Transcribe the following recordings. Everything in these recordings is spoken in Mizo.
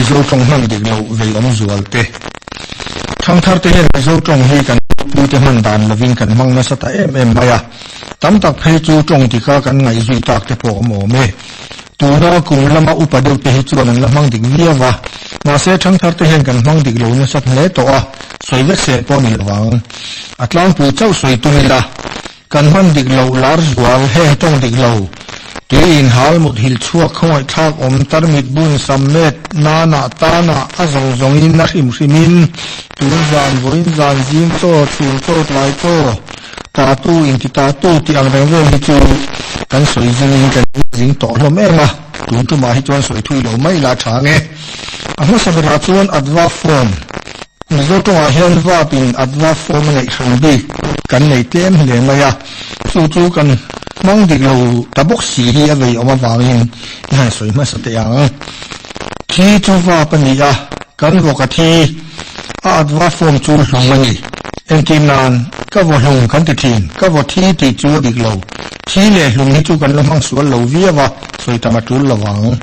Mizo tawng hman dik loh vei awm zual te. Thangthar te hian Mizo tawng hi kan puite hman dan lovin kan hmang nasa ta em em mai a, tam tak phei chu tawng dika kan ngaihzui tak te pawh awm awm e. Tuna kum lama upa deuh te hi chuan an la hmang dik viau a, mahse thangthar te hian kan hmang dik lo nasat hle tawh a, sawi vek sel pawh ni lovang. A tlangpui chauh sawi tum ila. Kan hman dik loh lar zual heng tawng dik lo. Tui in hal mut hil chhuak khawngaihthlak awm tarmit bun sam met nana tana a zawng zawng in a hrim hrim in tun zan vawiin zan zing chaw chhun chaw tlai chaw ta tu in ti ta tu tih ang reng vel hi chu kan sawi zing in kan zing tawh hlawm em a tun tumah hi chuan sawi thui lo mai la tha nge a hmasa berah chuan adva form Mizo tawngah hian vap in adva form a neih hran bik kan nei tlem hle mai a, chu chu kan hmang dik lo ta bawk si hi a vei awm avangin i han sawi hmasa teh ang. Thi chu vap a ni a, kan vawk a thi a adva form chu hlum a ni. Engtin nan ka vaw hlum kan ti thin, ka vaw thi tih chu a dik lo. Thi leh hlum hi chu kan la hmang sual lo viau a, sawi tam a tul lo ang.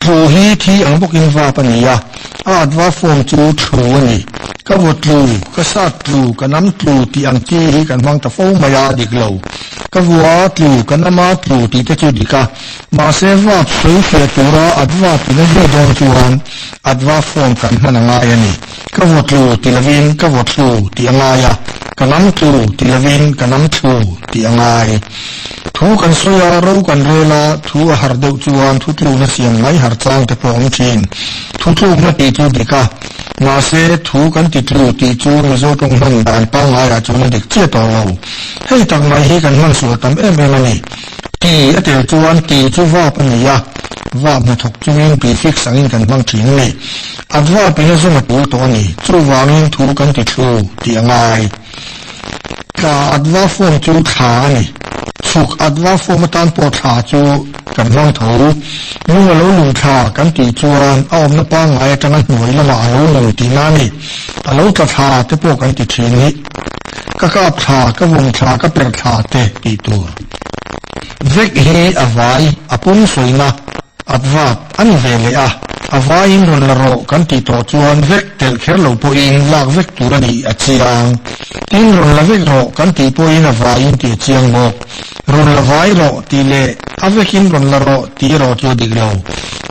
Tlu hi thi ang bawkin vap a ni a. A adva form chu thu a ni. Ka vaw tlu, ka sat tlu, ka nam tlu tih ang chi hi kan hmang ta fo mai a, a dik lo. Ka vua tlu, ka nama tlu tih te chu dik a. Mahse vap sawi fiah tura adva tih na zui dawn chuan adva form kan hman a ngai a ni. Ka vaw tlu ti lovin ka vaw thlu tih a ngai a, ka nam tlu ti lovin ka nam thlu tih a ngai. Thu kan sawi a, ro kan rel a, thu a har deuh chuan thu tlukna siam mai har chang te pawh awm thin. Thu tlukna tih chu dik a, mahse thu kan ti tlu tih chu Mizo tawng hman dan pangngaiah chuan a dik chiah tawh lo. Hei tak mai hi kan hman sual tam em em a ni. Ti a tel chuan ti chu vap a ni a, vap hnathawk chungin prefix angin kan hmang thin a ni. A vap in a zawng a tul tawh a ni. Chuvangin thu kan ti thlu tih a ngai. Tla adva form chu thla a ni. Chhuk adva form atan pawh thla chu kan hmang tho. Lung a lo lung thla kan tih chuan a awmna pangngai atanga hnuai lamah a lo lung tihna a ni. A lo tla thla te pawh kan ti thin hi. Ka kap thla, ka vawm thla, ka per thla te tih tur. Vek hi a vai, a pum sawina. Advap a ni ve leh a, a vaiin rawn la rawh kan tih tawh chuan vek telh kher lo pawhin lak vek tur a nih a chiang. Tin rawn la vek rawh kan tih pawhin a vaiin tih a chiang bawk. Rawn la vai rawh tih leh a vekin rawn la rawh tih erawh chu a dik lo.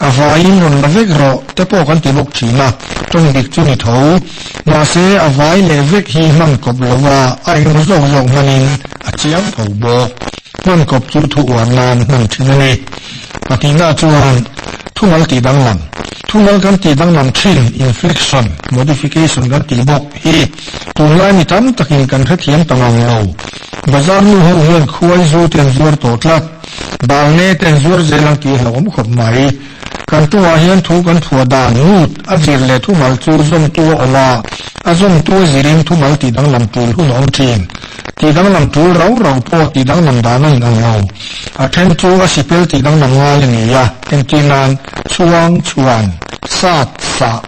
A vaiin rawn la vek rawh te pawh kan ti bawk thin a, tawng dik chu ni tho. Mahse a vai leh vek hi hman kawp lo a, a engemaw zawk zawk hmanin a chiang tho bawk. Hman kawp chu thu uar nan hman thin a ni. Pahnihna chuan thumal tih danglam, thumal kan tih danglam thin, inflection, modification kan tih bawk hi tunlai mi tam takin kan hrethiam ta ngang lo. Bazar nu ho hian khuai zu te an zuar tawh tlat, balne te an zuar zel ang tih a hlauhawm khawp mai. Kan tungah hian thu kan phuah dan ngut a zir leh thumal chu zawmtu a awm a, a zawmtu a zirin thumal tih danglam tul hun a awm thin. Tih danglam tul rau rau pawh tih danglam dan a inang lo. A then chu a sipel tih danglam ngai a ni a, entir nan, chhuang, chhuan, sat, sah.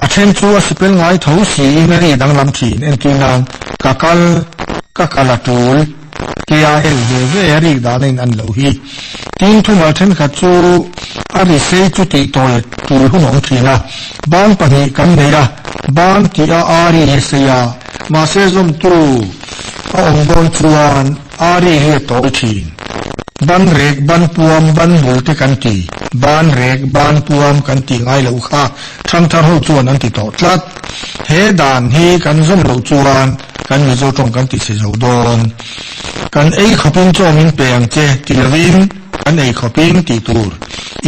A then chu a sipel ngai tho siin a ri danglam thin, entir nan, ka kal, ka kal a tul, tia el ve ve a rik dan a inan loh hi. Tin, thumal thenkhat chu a ri sei chu tih tawi tul hun a awm thin a, ban pahnih kan nei a, ban tih a a ri hi sei a, Mahse zawmtu a awm dawn chuan ari hi a tawi thin. Ban rek, ban puam, ban bul te kan ti. Ban rek, ban puam kan tih ngai loh kha thangthar ho chuan an ti tawh tlat. He dan hi kan zawm loh chuan kan Mizo tawng kan ti chhe zo dawn. Kan ei khawpin chaw min pe ang che ti lovin kan ei khawpin tih tur.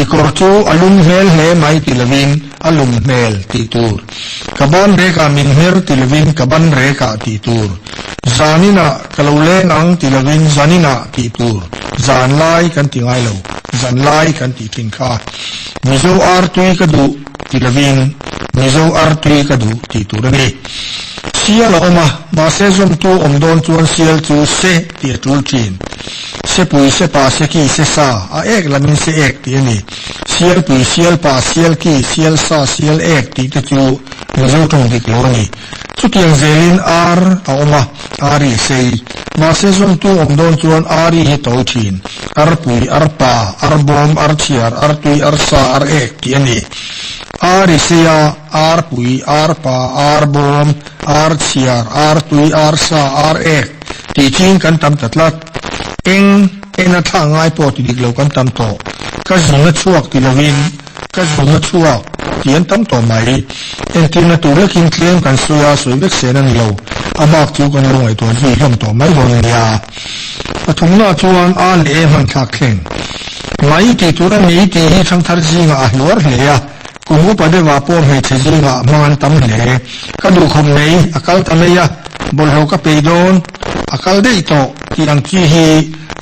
I kawr chu a lum hmel hle mai ti lovin a lum hmel tih tur. Ka ban rekah min hmer ti lovin ka ban rekah tih tur. Zaninah ka lo leng ang ti lovin zaninah tih tur. Zan lai kan ti ngai lo, zan lai kan tih thin kha. Mizo artui ka duh ti lovin Mizo artui ka duh tih tur a ni. Sial a awm a, mahse zawmtu awm dawn chuan sial chu se tih a tul thin. Sepui, sepa, seki, sesa, a ek lamin se ek tih a ni. Sialpui, sialpa, sialki, sialsa, sial ek tih te chu Mizo tawng dik lo a ni. Chutiang zelin ar a awm a, ari a sei. Mahse zawmtu awm dawn chuan ari hi tawi thin. Arpui, arpa, arbawm, archhiar, artui, arsa, ar ek tih a ni. Ar i sei a, ar pui, ar pa, ar bawm, ar chhiar, ar tui, ar sa, ar ek tih ching kan tam ta tlat. Eng en a thlah ngai pawh ti dik lo kan tam tawh. Ka zung a chhuak ti lovin ka zung a chhuak tih an tam tawh mai. Entirna tur lekin tlem kan sawi a, sawi vek sen a ni lo. A bak chu kan lo ngaihtuah zui hlawm tawh mai dawn a nia. Pathumna chuan a leh e hman thlak thleng. Mai tih tur a ni tih hi thangthar zingah a hluar hle a, kum upa deuhah pawh hmeichhe zingah hmang an tam hle. Ka duhkhawp mai, a kal ta mai a, bawlhhlawh ka peih dawn, a kal daih tawh tih ang chi hi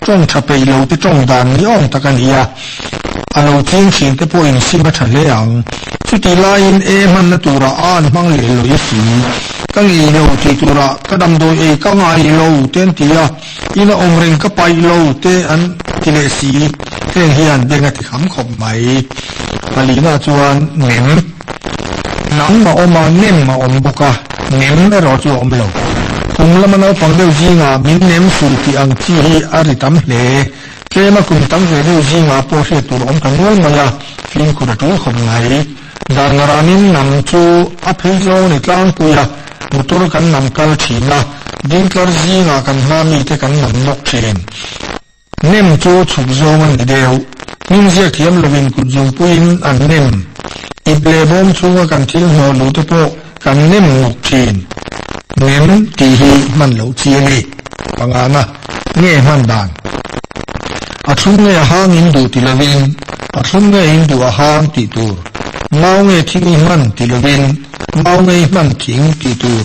tawng tha peih lo te tawng dan ni awm tak a ni a, a lo ching thin te pawhin sim a tha hle ang. Chutih laiin e hmanna turah a an hmang leh lawih si. Ka ngei lo tih turah ka damdawi ei ka ngai lo te an ti a. Ina awm reng ka paih lo te an ti leh si, heng hian beng a ti kham khawp mai. Palina chuan nem nang a awm a, nem a awm bawk a, nem erawh chu a awm lo. Kum lama naupang deuh zingah min nem suh tih ang chi hi a ri tam hle. Tlema kum tam ve deuh zingah pawh hriat tur a awm ta nual mai a, fimkhur a tul khawp mai. Darna ramin nam chu a phei zawng ni tlangpui a, motor kan nam kal thin a, dingtlar zingah kan hma mite kan nam nawk thin. Nem chu chhuk zawng a ni deuh. Hming ziak thiam lovin kut zungpuiin an nem. Ip leh bawm chhunga kan thil hnawh luh te pawh kan nem nawk thin. Nem tih hi hman loh chi a ni. Pangana, nge hman dan? A thlum nge a hang in duh ti lovin, a thlum nge in duh a hang tih tur. Mau nge thing i hman ti lovin, mau nge i hman thing tih tur.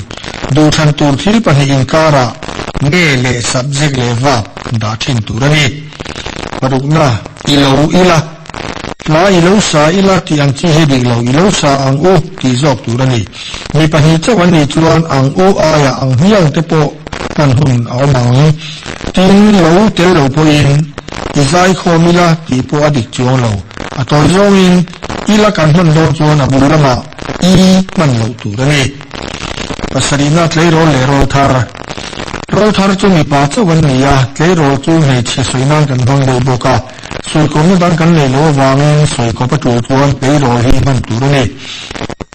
Duhthlan tur thil pahnih inkarah nge leh subject leh verb dah thin tur a ni. Parukna, i lo ila. Hla i lo sa ila tih ang chi hi dik lo, i lo sa ang u tih zawk tur a ni. Mi pahnih chauh an nih chuan ang u aiah ang hmiang te pawh hman hun a awm ang. Tin, lo tel lo pawhin i zai khawm ila tih pawh a dik chuang lo. A tawi zawngin ila kan hman dawn chuan a bul lamah i hman loh tur a ni. Pasarihna tleirawl leh rawl thar. Rawl thar chu mipa chauh an ni a, tleirawl chu hmeichhe sawi nan kan hmang deuh bawk a. Sawikawmna dang kan neih loh avangin sawikawp a tul chuan tleirawl hi hman tur a ni.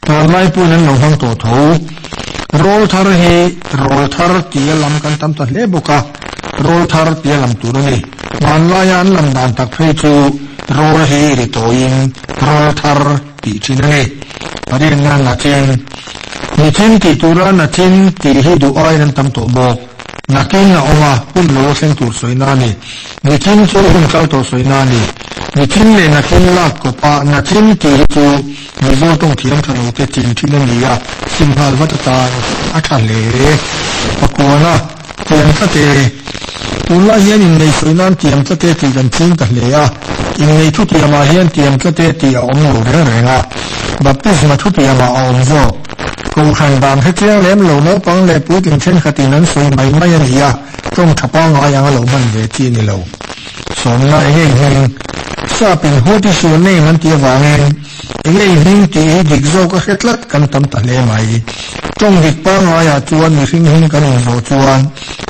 Tunlai pawhin an lo hmang tawh tho. Rawl thar hi rawl thar tia lam kan tam ta hle bawk a, rawl thar tia lam tur a ni. Hmanlaia an lam dan tak phei chu rawl hi ri tawiin rawl thar tih thin a ni. Pariatna Nachin Nichin tih tura Nachin tih hi duh aiin an tam tawh bawk. Nakin a awm a, hun lo a thleng tur sawina a ni. Nichin chu hun kal tawh sawina a ni. Nichin leh nakin lak kawp a, nachin tih hi chu Mizo tawng thiam tha lo te chin thin a ni a, sim nghal vat atan a tha hle. Pakuana, Tiam tlate. Tunlai hian innei sawi nan tiam tlate tih kan ching ta hle a, innei thu tiamah hian tiam tlate tih a awm lo reng reng a, baptisma thu tiamah a awm zawk. Kohhran dan hre chiang lem lo naupang leh puitling thenkhatin an sawi mai mai a ni a, tawng tha pangngai anga lo hman ve chi a ni lo. Sawmna eng eng hming? Sap in what is your name an tih avangin eng eng hming tih hi dik zawk a hre tlat kan tam ta hle mai. Tawng dik pangngaiah chuan mihring hming kan inzawh chuan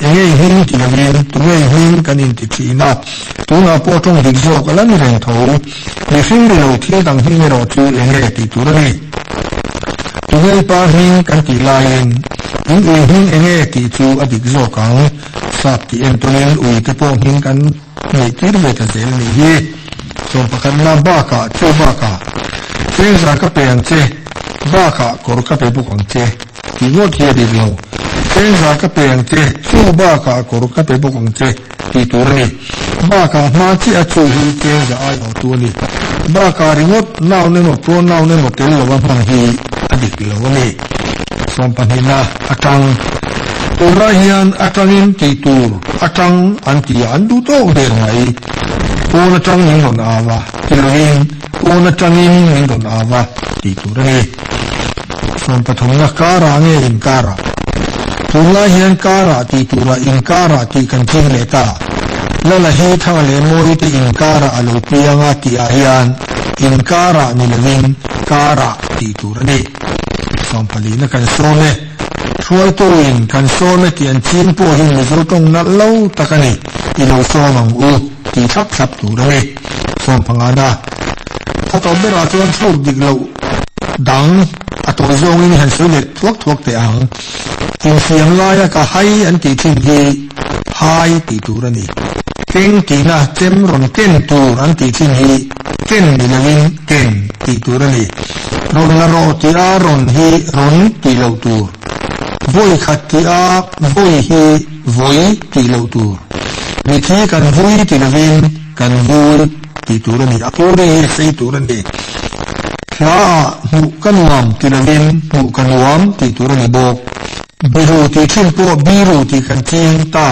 eng eng hming ti lovin tunge hming kan inti thin a, tunah pawh tawng dik zawk a la ni reng tho. Mihring ni lo thil dang hming erawh chu eng nge tih tur a ni. Tunge pa hming kan tih laiin in ui hming eng nge tih chu a dik zawk ang. Sap tih entawnin ui te pawh hming kan neih tir ve ta zel a nih hi. Sawm pakhatna bakah chu bakah chengza ka pe ang che, bakah kawr ka pe bawk ang che tih ngawt hi a dik lo. Chengza ka pe ang che, chu bakah kawr ka pe bawk ang che. Tih tur a ni. Bakah hma chiah a chu hi chengza ai awh tu a ni. Bakah ringawt noun emaw pronoun emaw tel lova hman hi a dik lo a ni. Sawmpahnihna atang Tunlai hian atangin tih tur atang an ti a, an duh tawk der mai. Pawn atang min rawn au a ti lovin pawn atangin min rawn au a tih tur a ni. Sawmpathumna karah nge inkarah? Tunlai hian karah tih turah inkarah tih kan ching leh ta. Lala hi Thanga leh Mawi te inkarah a lo piang a tihah hian inkarah ni lovin karah tih tur a ni. Sawmpalina kan sawm e. Hruaituin kan sawm e tih an ching pawh hi Mizo tawng nalh lo tak a ni. I lo sawm ang u tih thlap thlap tur a ni. Sawmpangana. A tawp berah chuan thluk dik loh. Dang a tawi zawngin i han sawi leh thuak thuak teh ang. Infiam laia ka hai an tih thin hi hai tih tur a ni. Keng tihna chem rawn ken tur an tih thin hi ken ni loin ken tih tur a ni. Rawn la rawh tih a rawn hi rawn tih loh tur. Vawi khat tih a vawi hi vawi tih loh tur. Mithi kan vui ti lovin kan vui tih tur a ni. A puri hi a sei tur a ni. Hla ah hmuh ka nuam ti lovin hmuh ka nuam tih tur a ni bawk. Biru tih thin pawh biru tih kan ching ta,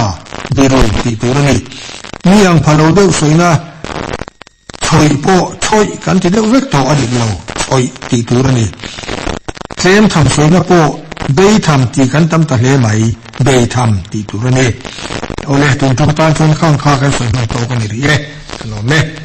biru tih tur a ni. Mi ang pha lo deuh sawina chhawih pawh chhawih kan ti deuh vek tawh a dik lo, chhawih tih tur a ni. Tlem tham sawina pawh bei tham tih kan tam ta hle mai, bei tham tih tur a ni. Awle, tun tum tan chuan khang kha kan sawi hman tawk a ni rih e, ka lawm e.